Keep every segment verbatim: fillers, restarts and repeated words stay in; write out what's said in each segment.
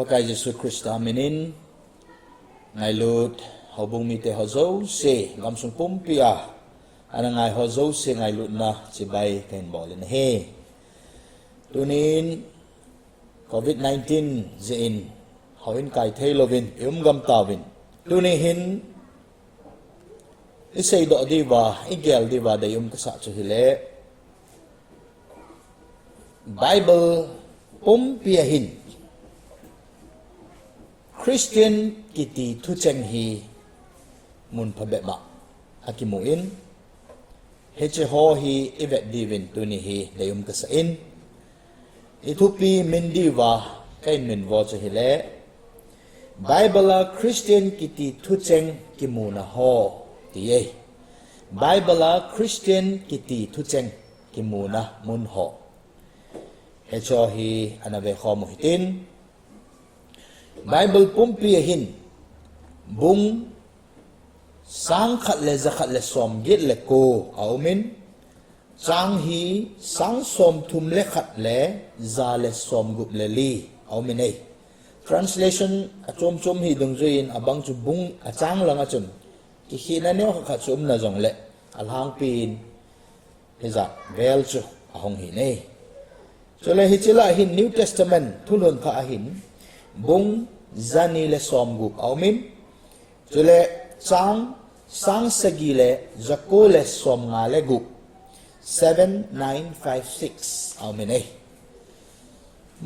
Pakai Jesu Christa minin, ngailut houbung mite ho jouse, gamsung pumpi a ana ngai ho jouse ngailutna chibai kahin bol in ahi. Tunin covid nineteen jeh in houin kai thei louvin i um gam tauvin, tuni hin i seidoh diuva, i gel diuva deium kasah chu hile, Bible pumpi a hin Christian kiti thucheng hi mun phabep a akimun, hiche ho hi i vet diuvin tuni hi deium kasah in, i thupi min diuva kahin minvo chu hile, Bible a Christian kiti thucheng kimuna ho, ti e. Bible a Christian kiti thucheng kimuna mun ho, hiche ho hi ana vekhom u hitin, Bible pumpi a hin bung sang khat le ja khat le som get le ko aumin, chang hi sang som thum le khat le ja le som gup le li aumin ahi. Translation achom chom hi dungjuiyin abang chu bung a chang langa chun kikhehna neo khat khat chu umna jongle, alhangpin hijat vel chu ahung hi in ahi. Chule hiche lah a hin New Testament thulhun kha a hin bung jani le som gup aumin, chule chang sang sagi le ja ko le som nga le gup, seven nine five six aumin ahi.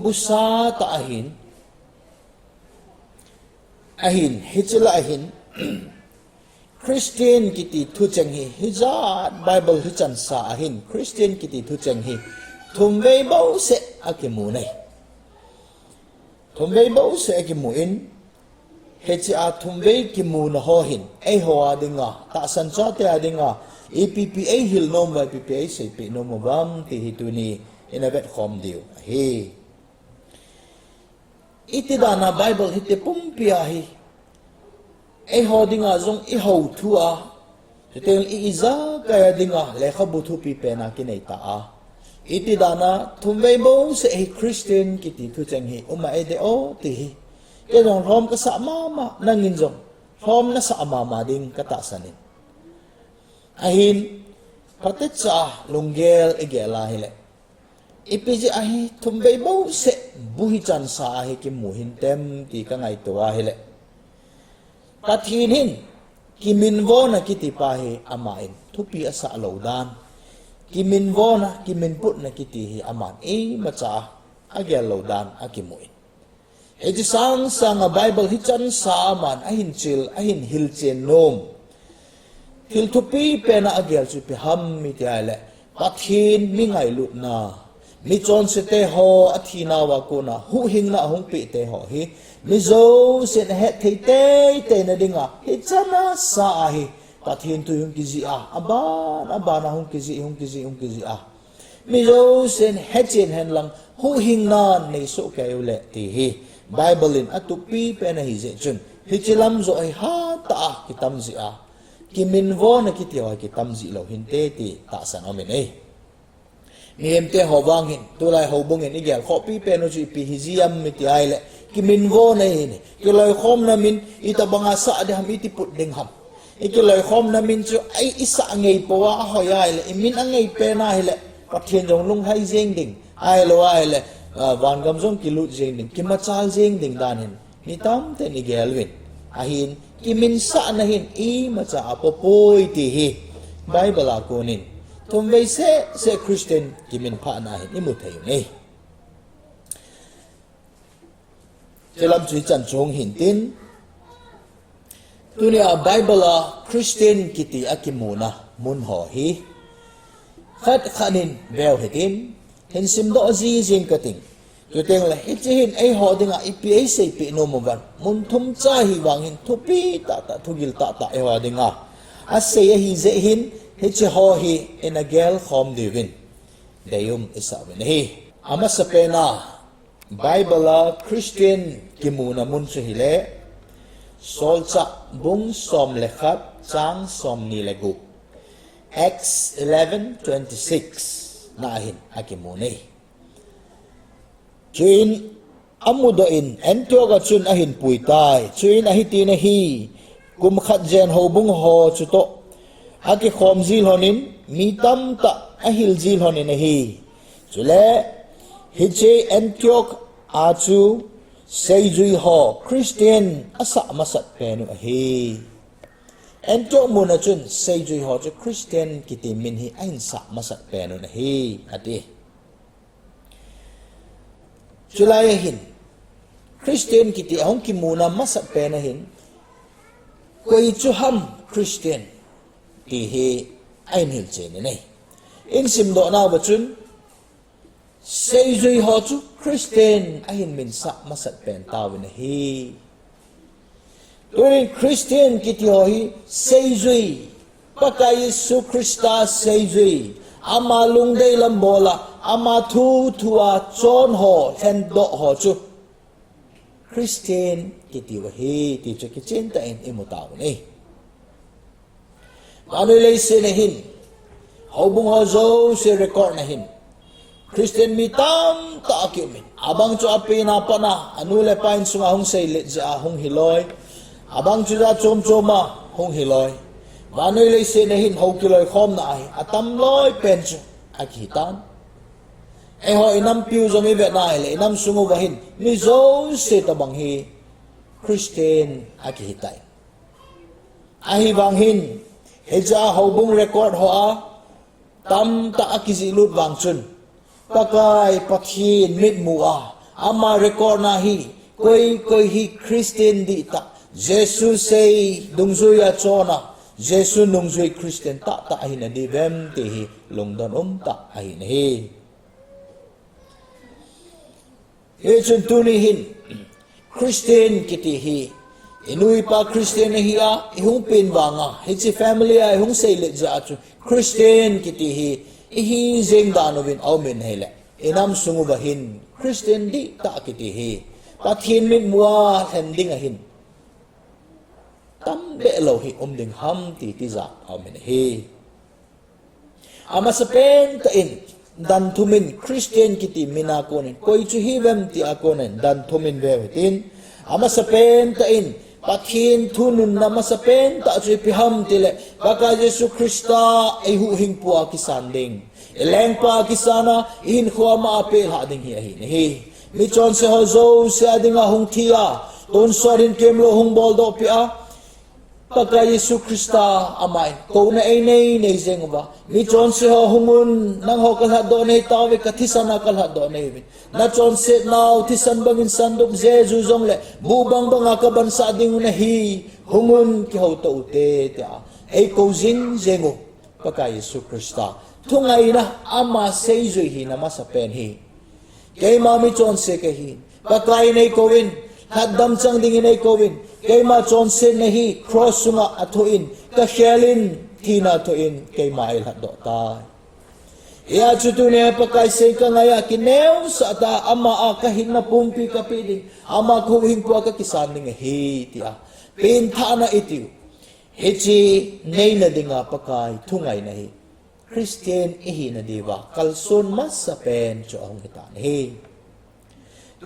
Musatah a hin, ahin, hiche lah a hin Christian kiti thucheng hi, hijat Bible hi chansa a hin Christian kiti thucheng hi thumvei bouseh akimun ahi. Thumvei bouseh akimun, hiche a thumvei kimuna ho hin eiho a dinga, tahsan chate a dinga ipi ipi eihil nom uvam, ipi ipi eiseipeh nom uvam ti hi tuni in i vetkhom diu ahi. Iti dan a Bible hiti pumpi a hi eiho dinga jong i houthua, chuteng le i ijakai a dinga lekhabu thupi pen a kinei ta a, iti dan a thumvei bouseh hi Christian kiti thucheng hi um a eide o ti hi kei jong lhom kasah mama, nangin jong lhom nasah mama ding katahsan in. Ahin, phatecha a lunggel i gel a hile, ipi jeh a hi thumvei bouseh bu hi chansa a hi kimu hintem ti kangaito a hile, Pathen hin kiminvona kiti pa hi aman thupi asah lou dan, kiminvona, kiminputna kiti hi aman imacha a agel lou dan akimun, hiche sangsang a Bible hi chansa a aman ahin chil, ahin hilchen nom thil thupi pen a agel chu ipi ham iti a hile, Pathen mi ngailutna, mi chonsete ho athina uva kona huhhingna ahung pehte ho hi mi jousen ahet thei teitei na dinga hichan a sa a hi Pathen thu hung kijih a, aban aban a hung kijih, hung kijih, hung kijih a, mi jousen hechen henlang huhhingna nei soh kei uleh ti hi Bible in atup pi pen ahi jeh chun, hiche lam joh hi hatah a kitam jeh a, kiminvona kiti ho kitam jeh lou hinte ti tahsan aumin ahi. Mihemte ho vang hin, tulai houbung in i gelkhoh pi pen u chu ipi hi jeh ham iti a hile, kiminvona hi, kiloikhomna min itobang a sah ding ham, iti put ding ham. I kiloikhomna min chu i, i sah ngei pou a, ahoi a hile, i min angei pen a hile, Pathen jong lunglhai jeng ding, ahilou a hile, ah, vangam jong kilut jeng ding, kimachal jeng ding dan hin mi tamten i gel uvin. Ahin, kiminsahna hin imacha a poupou ti hi Bible a konin thumvei seh seh Christian kiminphahna hin i mu thei u ahi. Chulam chu hichan chu hung hin tin, tunia Bible a Christian kiti a kimuna mun ho hi khat khat in veu hitin, hin simdoh jing jing kating. Chuteng le, hiche hin eiho dinga ipi eiseipeh nom uvam. Mun thum cha hi vang hin thupi tahtah, thugil tahtah eiho dinga asei ahi jeh hin, hiche ho hi i na gelkhom diuvin deium i sah uvin ahi. Amasapen a, Bible a Christian kimuna mun chu hile, Solchah bung som le khat, chang som ni le gup. Acts eleven twenty-six na a hin akimun ahi. Chuin, amudoh in Antioch a chun ahin pui tai. Chuin ahi tin ahi, kum khat jen houbung ho chutoh akikhom ji lhonin, mi tamtah ahil ji lhonin ahi. Chule hiche Antioch a chu seijui ho Christian asah masat pen u ahi. Antioch mun a chun seijui ho chu Christian kiti min hi ahin sah masat pen u ahi, ati. Chulai ahin, Christian kiti ahung kimuna masat pen ahin, koi chu ham Christian ti hi ahin hilchen in ahi. Ihin simdoh nauva chun, seijui ho chu Christian ahin min sah masat pen tauvin ahi. Tunin Christian kiti ho hi seijui, Pakai Jesu Christa seijui, ama lungdei lam bol a, ama thu thua chon ho, lhendoh ho chu Christian kiti u ahi, ti chu kichen tah in imu tauvin ahi. Vannoi leiset a hin, houbung ho jouse record na hin, Christian mi tamtah akiumin, abang chu apen a pat a, anu le apa insunga hung seilet jeh a hung hiloi, abang chu jat chom chom a hung hiloi. Vannoi leiset a hin hou kiloikhomna ahi, atamloi pen chu akihitan. Eiho inampiu jong ivet na hile, inam sung uva hin mi jouse tobang hi Christian akihitai. Ahivang hin, hiche a houbung record ho a, tamtah akijihlut vang chun, Pakai Pathen mitmu a, ama record na hi, koi koi hi Christian dihtah, Jesu sei dungjui a chon a, Jesu nungjui Christian tahtah ahina diu vem ti hi lungdon umtah ahi nahi. Hichun tuni hin, Christian kiti hi, inu ipa Christian ahi a, ihung pen vang a, hiche family a ihung seilet jeh a chu, Christian kiti hi, ihi jeng dan uvin aumin ahile, inam sung uva hin, Christian dihtah kiti hi, Pathen mitmu a lhen ding ahin, tambeh lou hi um ding ham ti tijat aumin ahi. Amasapen tah in, dan thumin Christian kiti min a konin, koi chu hi vem ti a konin, dan thumin veu hitin. Amasapen tah in, Pathen thununna masapen tah chu ipi ham tile, Pakai Jesu Christa eihuhhingpu a kisan ding, ilengpa kisan a, ihinkho ama a pehlhah ding hi ahi nahi. Michonse ho jouse a dinga hung thi a, tonsot hinkho lou hung boldoh peh a, Pakai Jesu Christa aman kouna einei nei jeng uva, michonse ho hungun, nangho kalhatdoh nei tauve, kathisan a kalhatdoh nei uvin. Nachonset nau thisan bangin sandup jeju jongle, buh bangbang a kabansah ding u nahi, hungun kihouto ute, tia eikou jing jeng u. Pakai Jesu Christa thungaina ama seijui hina masapen hi. Keima michonse kahin, Pakai in eikouvin, lhatdam chang dingin eikouvin, keima chonsetna hi cross sunga athoh in, kakhel in, thina thoh in, keima eilhatdoh tai. Hijeh chun tunia Pakai sei kangai a kineosah tah a, ama a kahinna pumpi kapeh ding, ama kahuhhingpu a kakisan ding ahi, tia pengthahna itiu. Hiche neina dinga Pakai thungaina hi Christian ihina diuva kalson masapen chu ahung hitan ahi.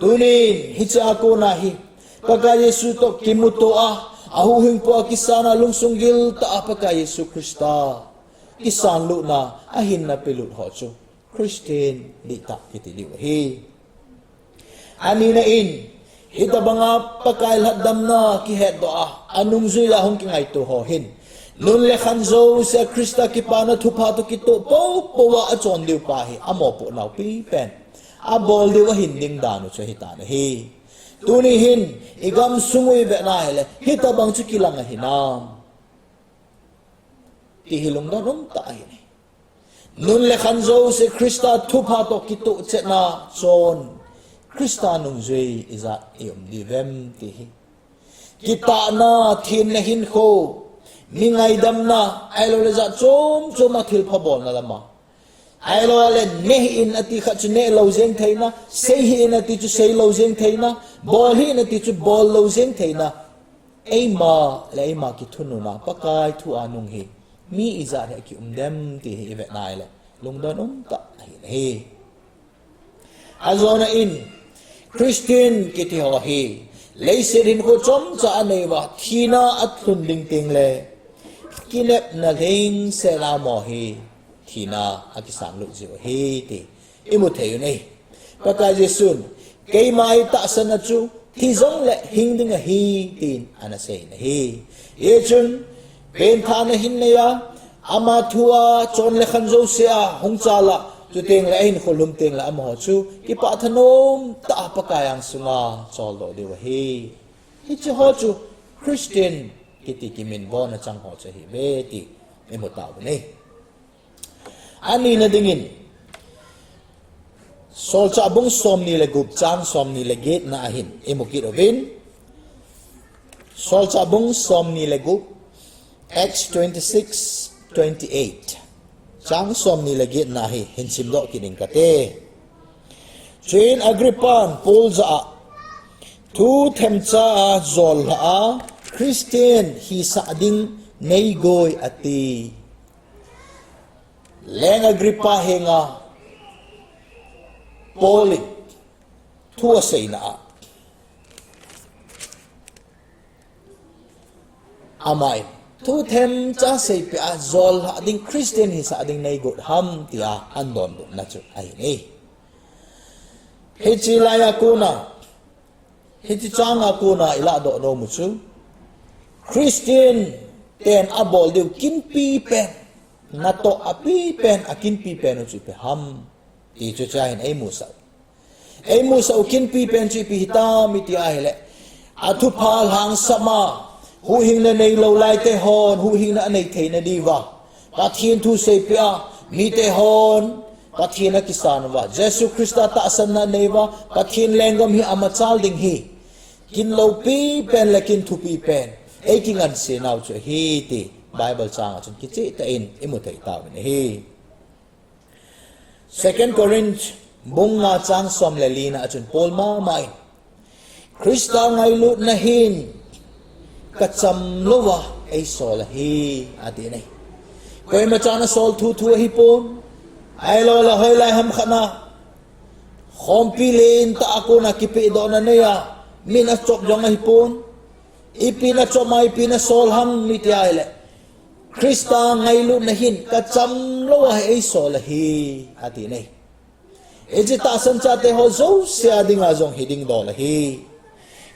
Tunin hiche a kona hi, Pakai Jesu toh kimuto a, ahuhhingpu a kisan a lungsung giltah a Pakai Jesu Christa kisanlutna, ahinna pelut ho chu Christian dihtah kiti diu ahi. Anina in, hitobanga Pakai lhatdamna kihetdoh a, anungjui a hung kingaito ho hin, nun le khan jousea Christa kipana thupha toh kitoh poupou a achon diu pa hi amopohnau pipen, abol diu ahin ding dan u chu ahitan ahi. Tuni hin igamsung u ivetna hile hitobang chu kilang ahinam ti hi lungdon umtah ahi. Nun le khan jouse Christa thupha toh kitoh chetna chon, Christa nungjui ijat ium diu vem ti hi. Kitahna, thenna, hinkho, mi ngaidamna, ahiloule jat chom chom a thilpha bolna lama, ahiloule neh hih in ati khat chu nehlou jeng theina, sei hih in ati chu seilou jeng theina, bol hih in ati chu bollou jeng theina, eima le eima kithununna Pakai thu a nung hi mi ijat hi akium dem ti hi ivetna hile lungdon umtah ahi nahi. Ajona in, Christian kiti ho hi leiset hinkho chomcha anei uva, thina alhun ding tengle kinepna lhingset a amaho hi thina akisan lut jiu ahi ti imu thei u ahi. Pakai Jesun, keima itahsan a chu thi jongle hing ding ahi, tin ana sei ahi. Hichun, pengthahna ahin nei a, ama thu a chon le khan jouse a hung chal a, chutengle ahinkho lhum tengle amaho chu kipah thanom tah a Pakai angsunga choldoh diu ahi. Hiche ho chu Christian kiti kiminvona chang ho chu ahiuve ti imu tauve. Anina dingin, Solchah bung somni le gup chang somni le getna ahin imu kit uvin. Solchah bung somni le gup, Acts twenty-six twenty-eight. Chang somni le getna hi hin simdoh kit ing kate. Chuin Agrippan Paul jah a, thu themcha a jollhah a, Christian hisah ding neigoi ati. Leng Agrippa henga Paul in thu aseina a, aman thu themcha seipeh a jollhah ding, Christian hisah ding neigot ham tia adonbutna chu ahi. Hiche laiya kona, hiche changa kona ilahdoh nom u chu, Christian ten abol diu kinpi pen, natoh api pen, akinpi pen u chu ipi ham ti chu chahin eimusah u. Eimusah u kinpi pen chu ipi hitam iti ahile, athupha lhangsam a, huhhingna neilou laite hon huhhingna anei theina diuva, Pathen thu seipeh a, mite hon Pathen akisan uva, Jesu Christa tahsanna anei uva, Pathen lenggam hi amachal ding hi kin loupi pen le kin thupi pen eikingansei nau chu ahi ti Bible changa chun kichehtah in imu thei tauvin ahi. Second Corinth bung nga chang som le lina a chun Paul mama in, Christa ngailutna hin kacham louva eisol ahi, ati ahi. Koima chan asol thuthu ahipon, ahilouleh hoilai ham khat na khompi lentah a kona kipehdohna neiya min achop jong ahipon, ipi na chop a ipi na sol ham iti ahile, Christa ngailutna hin kacham louva hi eisol ahi, ati ahi. Hiche tahsan chate ho jouse a dinga jong hi dingdol ahi.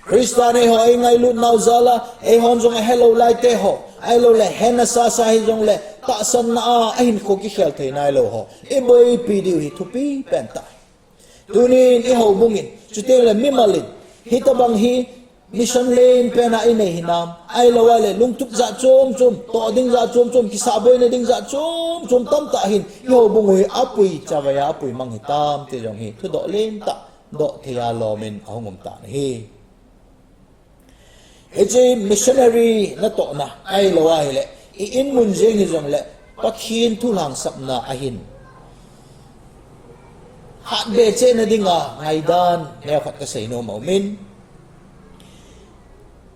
Christa in eiho eingailut nau jal a, eihon jong ahelou laite ho, ahilouleh hena sasa hijongle tahsanna a ahinkho kikhel thei nailou ho iboipi diu hi thupi pen tah. Tunin ihoubung in, chutengle mimal in, hitobang hi mission len pen a inei hinam, ahilou ahile lungtup jat chom chom, toh ding jat chom chom, kisahboina ding jat chom chom tamtah hin ihoubung u hi apui chavai a apui mang hitam ti jong hi thudoh lentah doh thei a lom in ahung um tan ahi. Hiche missionary natohna ahilou ahile, i-in mun jeng hijongle Pathen thu lhangsapna ahin hatbe chehna dinga ngaidan neokhat kasei nom aumin,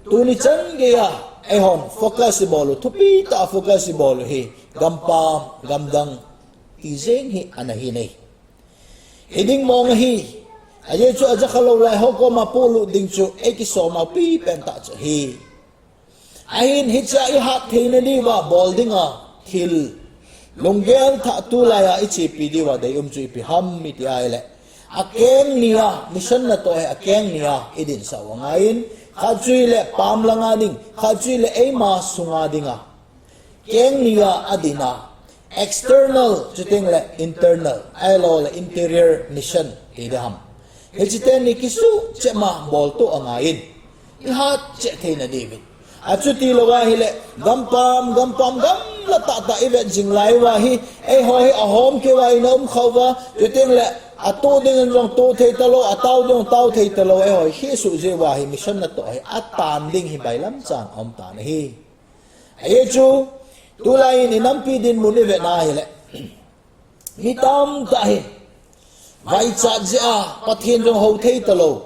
tuni chan geiya eihon focus ibol u, thupi tah a focus ibol u hi gampam, gamdang ti jeng hi ana hi ahi. Hiding mong ahi. Ajeh chu ajakha lou lai ho koma polut ding chu eikisom a pi pen tah chu ahi. Ahin hichea ihat theina diuva bol dinga thil lunggel thah tulaiya ichepi diuva deium chu ipi ham iti ahile, akeng nia mission natoh hi akeng nia idinsah u angaiyin, khat chu hile pam langa ding, khat chu hile eima sunga dinga. Keng nia adin a, external chutengle internal, ahilouleh interior mission ti ding ham, hiche teni kisuh cheh ma boltoh angaiyin, ihat cheh theina diuvin. Achuti louva ahile, gampam gampam gamla tahtah ivet jing lai uva hi, eiho hi ahomkeuva ina umkhah uva, chutengle atoh dingin jong toh thei talou, atao dingin jong tao thei talou, eiho hi khehsuh jeh uva hi mission natoh hi atan ding hi bailam chan aumtan ahi. Ajeh chu tulaiyin inampi dinmun ivet na ahile, mi tamtah hi vaichat jeh a Pathen jong hou thei talou,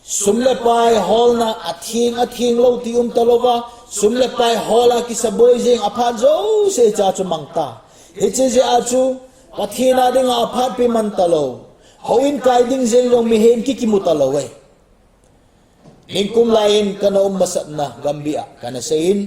sum le pai holna atheng atheng lou ti um talouva, sum le pai hol a kisaboi jeng, aphat jouse cha chu mangta. Hiche jeh a chu Pathen a dinga aphatpi man talou, Houin kai ding jeng jong mihem kikimu talou e. Ningkum lai in kana um masatna Gambih a kana sei in,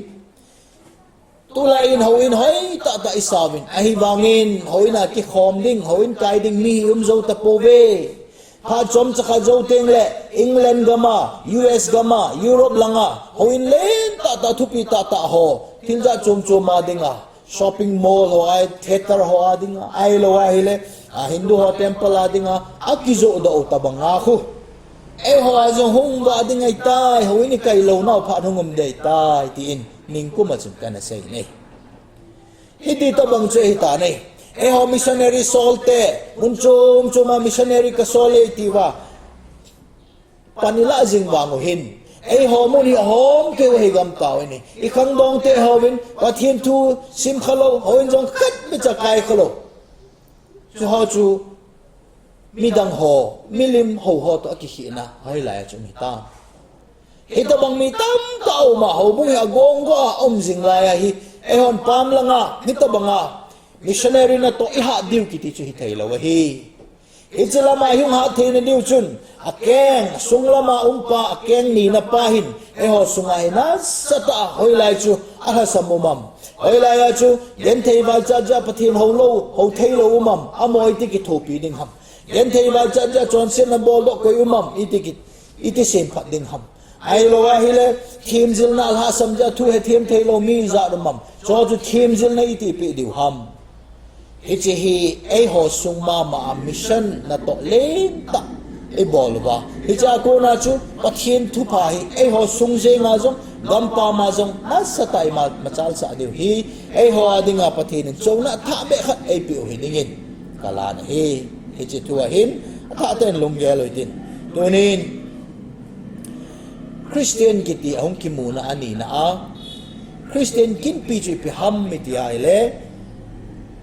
tulai in houin hoi tahtah isauvin, ahivangin houin a kikhom ding, houin kai ding mi hi um jou tapouve. Phat chomcha khat jou teng le England gam a, U S gam a, Europe lang a houin len tahtah, thupi tahtah ho, thil jat chom chom a ding a, shopping mall ho a, theatre ho a ding a, ahilou ahile, a, Hindu ho temple a ding a, akijoh doh u tobang a khu, eiho a jong hung vah ding ahitai, houin ikai lou nau phat hung um ding ahitai, tin ningkum a chun kana sei in ahi. Hiti tobang chu ahitan ahi. Eiho missionary sol te, mun chom chom a missionary kasol e tiuva pan ilah jing vang u hin, eiho mun hi ahom keu ahi gam tau in ahi. Ikhangdong te hon Pathen thu sim khalou, houin jong khat beh cha kai khalou. Chuho chu midang ho, milim hou ho toh akikhehna hoilai a chu um hitam. Hitobang mi tamtah aum a, houbung hi agong go a um jing lai ahi. Eihon pam lang a hitobang a missionary natoh ihat diu kiti chu hitheilou ahi. Hiche lam a ihung hat theina diu chun, akeng, sung lam a um pa, akeng nina pa hin eiho sung a hi nasatah a hoilai chu alhasam um am? Hoilai a chu genthei vaichat jeh a Pathen houlou, hou theilou um am? Amaho iti kithopi ding ham? Genthei vaichat jeh a chonsetna boldoh koi um am? Iti ki, iti semphat ding ham? Ahilou ahile, themjilna alhasam jeh a thu hethem theilou mi ijat um am? Chuho chu themjilna iti peh diu ham? Hiche hi eiho sung mama a mission natoh lentah ibol uva, hiche a kona chu Pathen thupha hi eiho sung jenga jong, gampam a jong nasatah a ima machalsah diu hi, eiho a dinga Pathen in chouna athahbeh khat eipeh u hi dingin kalan ahi. Hiche thu a hin athah tah in lunggel u hitin. Tunin Christian kiti ahung kimuna anina a, Christian kinpi chu ipi ham iti ahile,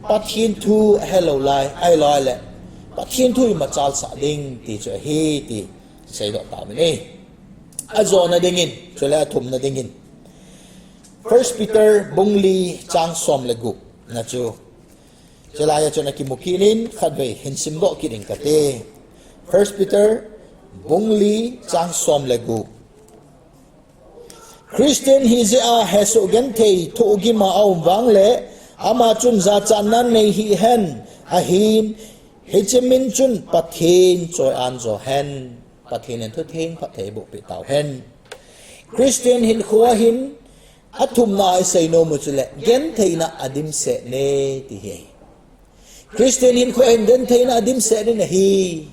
Pathen thu ahelou lai, ahilou le Pathen thu imachalsah ding ti chu ahi ti seidoh tauvin ahi. Ajona dingin, chule athumna dingin, First Peter bung li chang som le gup na chu, chulai a chun akimu kit in, khatvei hin simdoh kit ing kate. First Peter bung li chang som le gup. Christian hijeh a hesoh genthei thohgim a aum vang le, ama chun jachatna nei hih hen, ahin, hiche min chun Pathen choi-an jo hen. Pathen in thutheng phatthei eiboh peh tauhen. Christian hinkho a hin athumna a isei nom u chule gentheina adimset ne ti hi ahi. Christian hinkho a hin gentheina adimset in ahi.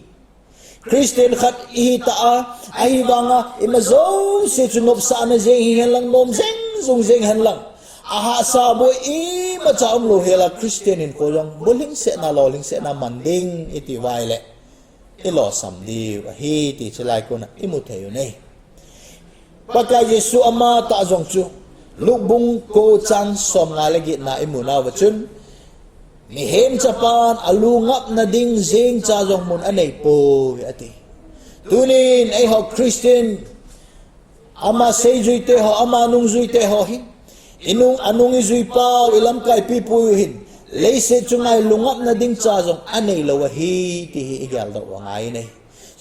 Christian khat ihi tah a, ahivanga ima jouse chu nopsahna jeng hihen lang, nom jeng jong jeng hen lang, ahahsa boi imacha umlou hel a Christian hinkho jong bulhingsetna, lolhingsetna man ding iti uva ahile, ilolsam diu ahi ti chulai kona imu thei u ahi. Pakai Jesu amatah jong chu, Luke bung ko chang somnga le getna imu nauva chun, Mihem Chapan alu ngapna ding jengcha jong mun aneipoi ati. Tunin eiho Christian, ama seijuite ho, ama nungjuite ho hi, inung, anung ijui pau, ilamkai pipu u hin, leiset chunga lu ngapna dingcha jong aneilou ahi ti hi igeldoh u angai e.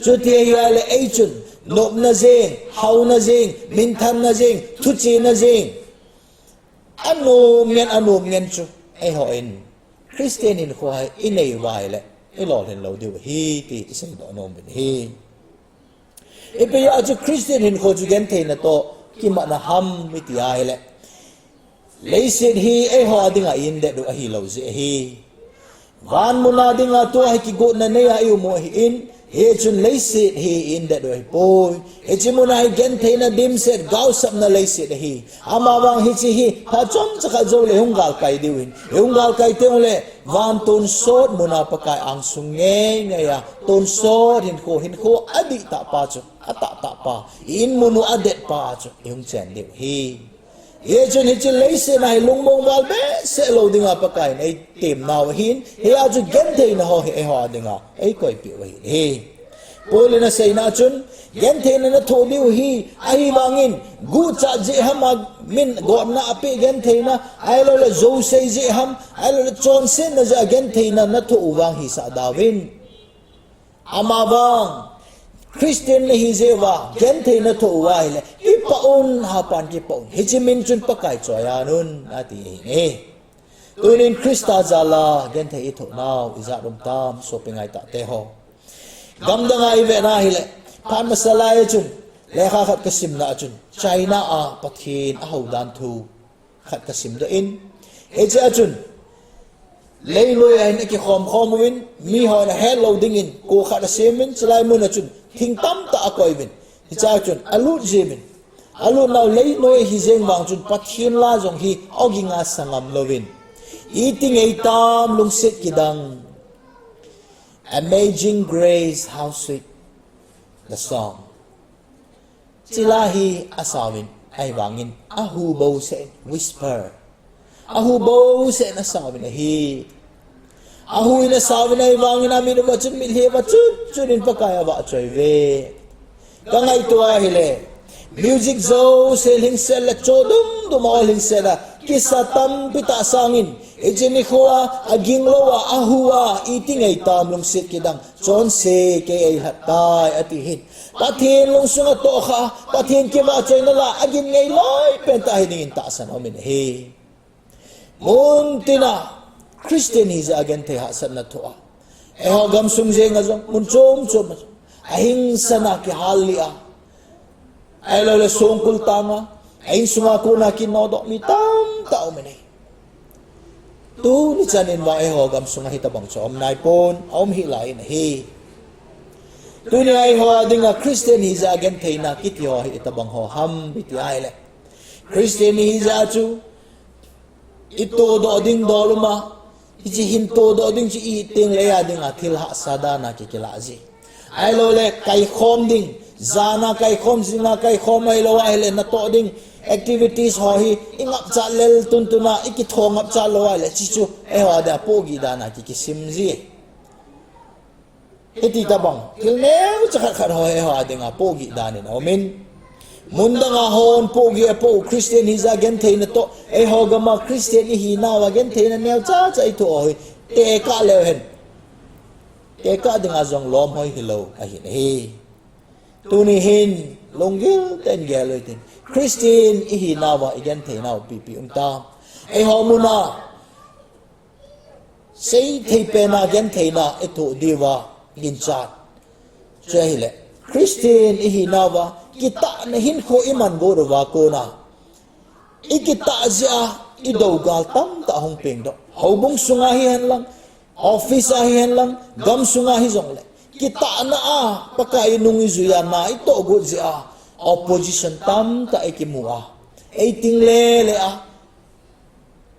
Chuti ahile eichun nopna jeng, haona jeng, minthanna jeng, thuchena jeng, anom ngen, anom ngen chu eihon Christian hinkho hi inei uva ahile ilolhin lou diu ahi ti iseidoh nom uvin ahi. Ipi jeh a chu Christian hinkho chu gentheina toh kimatna ham iti ahile, leiset hi eiho dinga i-indet u ahilou jeh ahi. Van muna dinga tua hi kigotna nei a i-um u ahin, hichun leiset hi i-indet u ahipoi. Hiche muna hi gentheina dimset, gaosapna leiset ahi. Amavang hiche hi phat chomcha khat joule hung galkai diu ahin, hung galkai teng ule van tonsot muna Pakai angsung ngeingei a, tonsot hinkho, hinkho adihtah pa chu, atahtah pa, i-in mun u adet pa chu ihung chen diu ahi. Hichun hiche leiset a hi lungmong val behseh lou dinga Pakai in eitemnau ahin, hia chu gentheina ho hi eiho dinga eikoipeh u ahi. Paul in aseina chun, gentheina nathoh diu ahi, ahivangin guchat jeh ham a min gotna apeh gentheina, ahiloule jousei jeh ham, ahiloule chonsetna jeh a gentheina nathoh u vang hisah dauvin. Amavang Christian nahi jeh uva genthei nathoh uva ahile, kipah un, hapan kipah un. Hiche min chun Pakai choi-an un, ati ahi. Tunin Christa jal a genthei ithoh nau ijat um tam, sopi ngaitah teho. Gamdang a ivet na ahile, phat masa lai a chun, lekha khat kasimna a chun, China a Pathen ahou dan thu khat kasimdoh in, hiche a chun, leinoi a hin akikhom khom uvin, mihon ahet lou dingin, ko khat asem uvin, chulai mun a chun, thing tamtah akoi uvin, hiche a chun, alut jiuvin. Alut nau leinoi ahi jeng vang chun, Pathen la jong hi oging a sa ngam louvin. Iti ngei tam lungset kidang. Amazing Grace, how sweet the sound. Chula hi asauvin, ahivangin, ahu bouseh in, whisper. Ahu bouseh in asauvin ahi. Ahu in asauvin ahivangin, amit uva chun, mitlhi uva chun, chun in Pakai avahchoi uve. Kangaito ahile, music jouse lhingset le cho dum dum a lhingset a, kisa tampi tah sangin, hiche nikho a, aging lou a, ahu a, iti ngei tam lungset kidang, chonse kei eilhat tai, ati hin. Pathen lungsunga tohkhah, Pathen kivahchoina la, agin ngei loi pen tah hi dingin tahsan aumin ahi. Muntina, Christian hijeh a genthei hahsatna thoh a. Eiho gamsung jenga jong, mun chom chom a jong, ahingsana kihal lih a, ahiloule songkul tanga, a insunga kona kinodoh mi tamtah aumin ahi. Tuni chanin vang eiho gamsunga hitobang chu aum naipon, aum hih lai in ahi. Tunia eiho a dinga Christian hijeh a gentheina kiti ho hi itobang ho ham iti ahile, Christian ihijeh a chu, itohdoh ding dol uma, hiche hin tohdoh ding chu ihi tengle eia dinga thil hahsa dana kikilah ji. Ahiloule kaikhom ding, jana kaikhom, jinga kaikhom ahilou ahile natoh ding activities ho hi ingapchat lel tuntuna, ikitho ngapchat lou ahile, hiche chu eiho a dia pohgih dana ki, kisim ji. Hiti tobang, thil neocha khat khat ho hi eiho a dinga pohgih danin aumin. Mundanga hon pohgih apoh u Christian hijeh a gentheina toh, eiho gama Christian ihinauva gentheina neocha cha ithoh u hi, tekah leu hen, tekah dinga jong lomhoi hilou ahin ahi. Tuni hin, lunggil tah in gel u hitin, Christian ihinauva igentheinau pipi um tam. Eiho muna seithei pena gentheina ithoh diuva ginchat chu ahile, Christian ihinauva kitahna hinkho iman got uva kona, ikitah jeh a idougal tamtah hung pengdoh. Houbung sunga hihen lang, office a hihen lang, gamsunga hijongle, kitahna a Pakai nung ijui a na itoh got jeh a opposition tamtah ikimu a, eiting lele a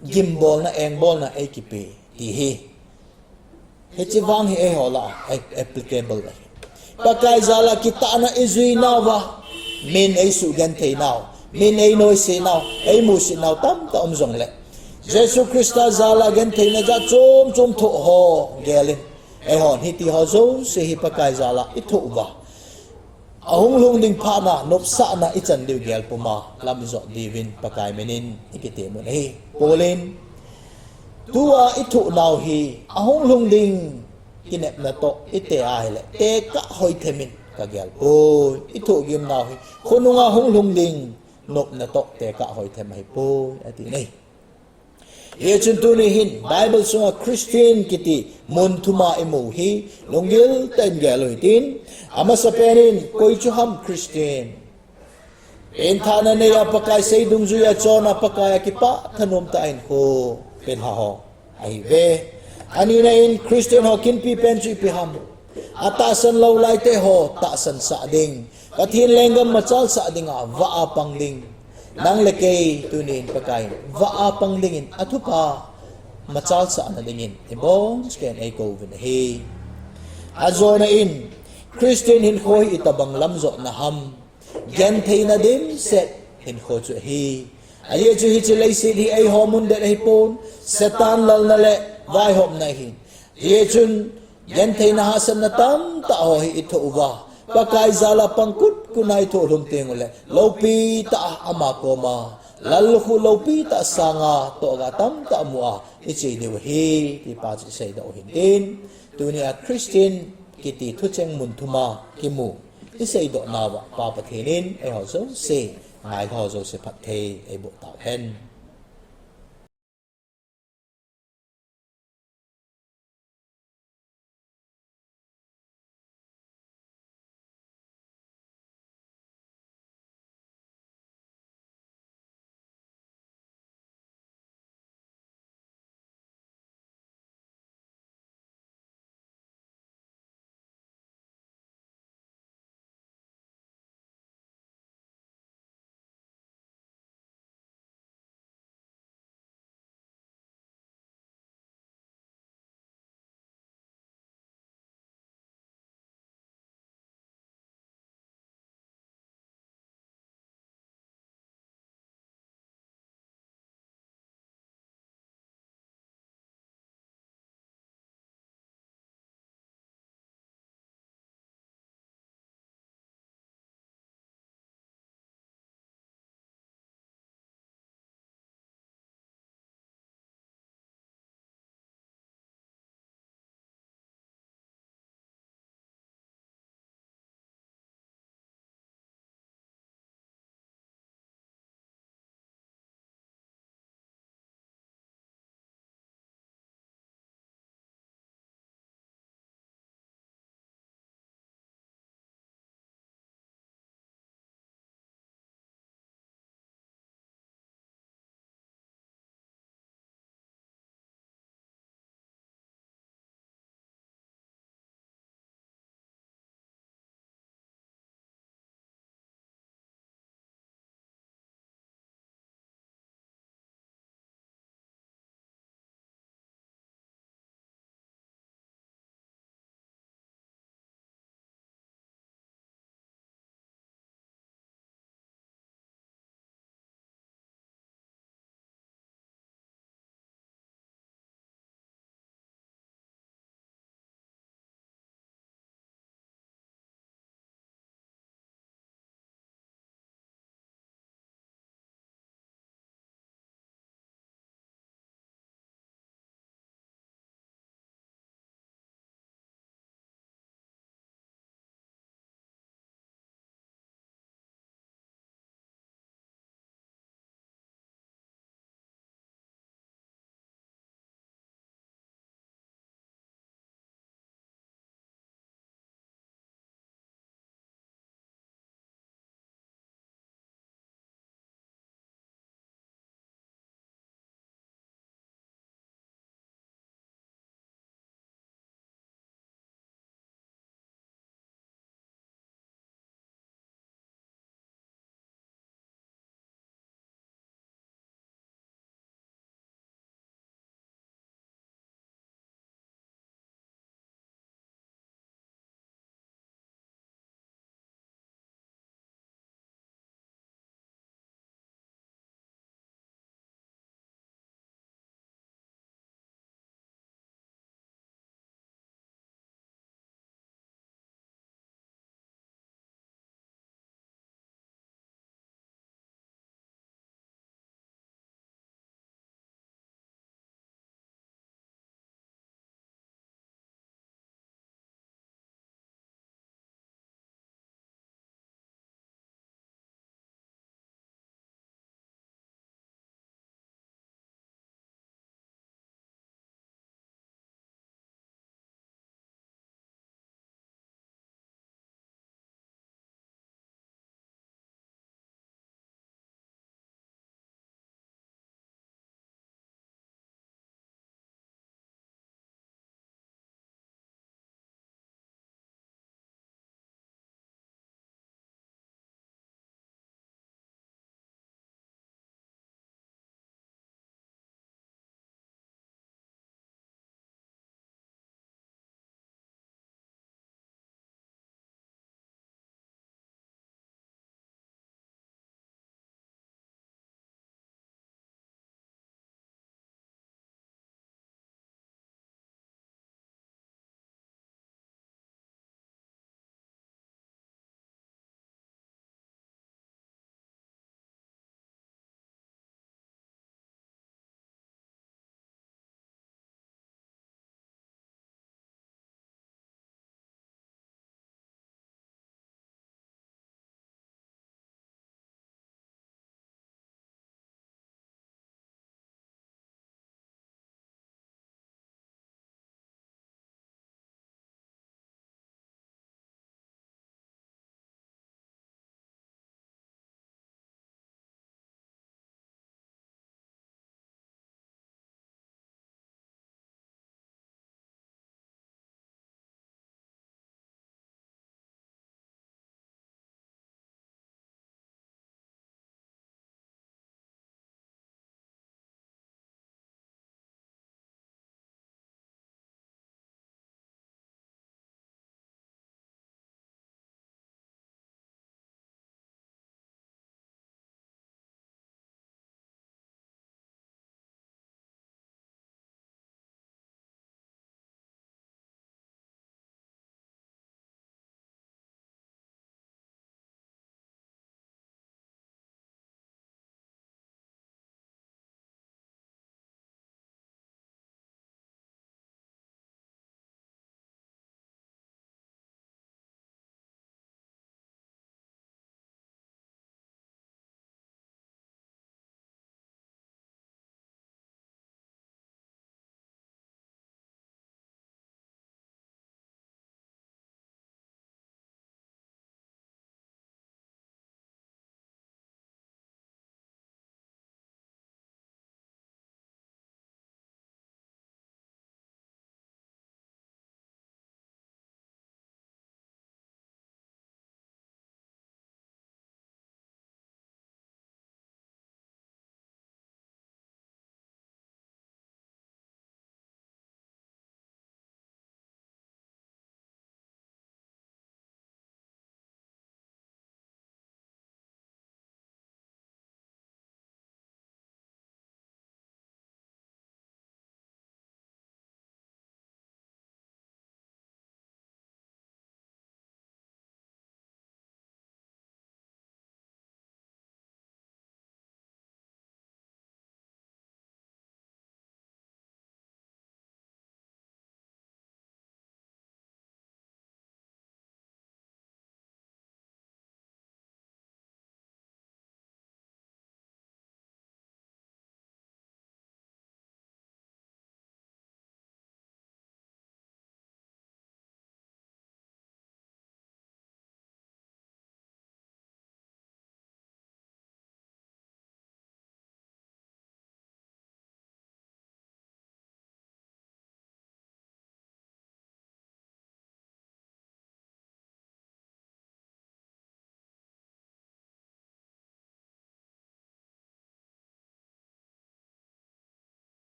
gimbolna, engbolna eikipe ti hi. Hiche vang hi eiho lah a applicable ahi. Pakai jal a kitahna ijuinauva, min eisuh gentheinau, min einoisenau, eimusitnau tamtah um jongle, Jesu Christa jal a gentheina jat chom chom thoh ho gelin, eihon hiti ho jouse hi Pakai jal a ithoh uva, ahung lhung ding phatna nopsahna ichan diu gel puma lam ijot diuvin Pakai minin ikitem un ahi. Paul in, tua ithoh nau hi ahung lhung ding kinepna toh ite ahile, tekah hoithemin kagel poi. Ithoh gimnau hi khonunga hung lhung ding nopna toh tekah hoithem ahipoi, ati nai. Hichun tuni hin Bible sunga Christian kiti mun thuma imu hi lunggil tah in gel u hitin, amasapen in koi chu ham Christian? Pengthahna nei a Pakai sei dungjuia chon a Pakai a kipah thanom tah a hinkho pelha ho ahiuve. Anina in Christian ho kinpi pen chu ipi ham? Atahsan lou laite ho tahsan sah ding, Pathen lenggam machal sah dinga vah a pang ding. Nang le kei tunin Pakai in vah a pang dingin athupha machal sahna dingin ibonchauva eikou uvin ahi. Ajona in Christian hinkho hi itobang lam jotna ham? Gentheina dimset hinkho chu ahi. Ajeh chu hiche leiset hi eiho mun det ahipon, Satan lalna le vaihopna ahin. Hijeh chun gentheina hahsatna tamtah ho hi ithoh uva, Pakai jal a pang kut kut a ithoh lhum tengule, loupitah a ama koma lallukhuh loupitah sanga tohgah tamtah mu a iche diu ahi, ti pa chu iseidoh u hintin. Tunia Christian kiti thucheng mun thum a kimu iseidoh nauva Pa Pathen in eiho jouse ngailha jouse phatthei eiboh tauhen.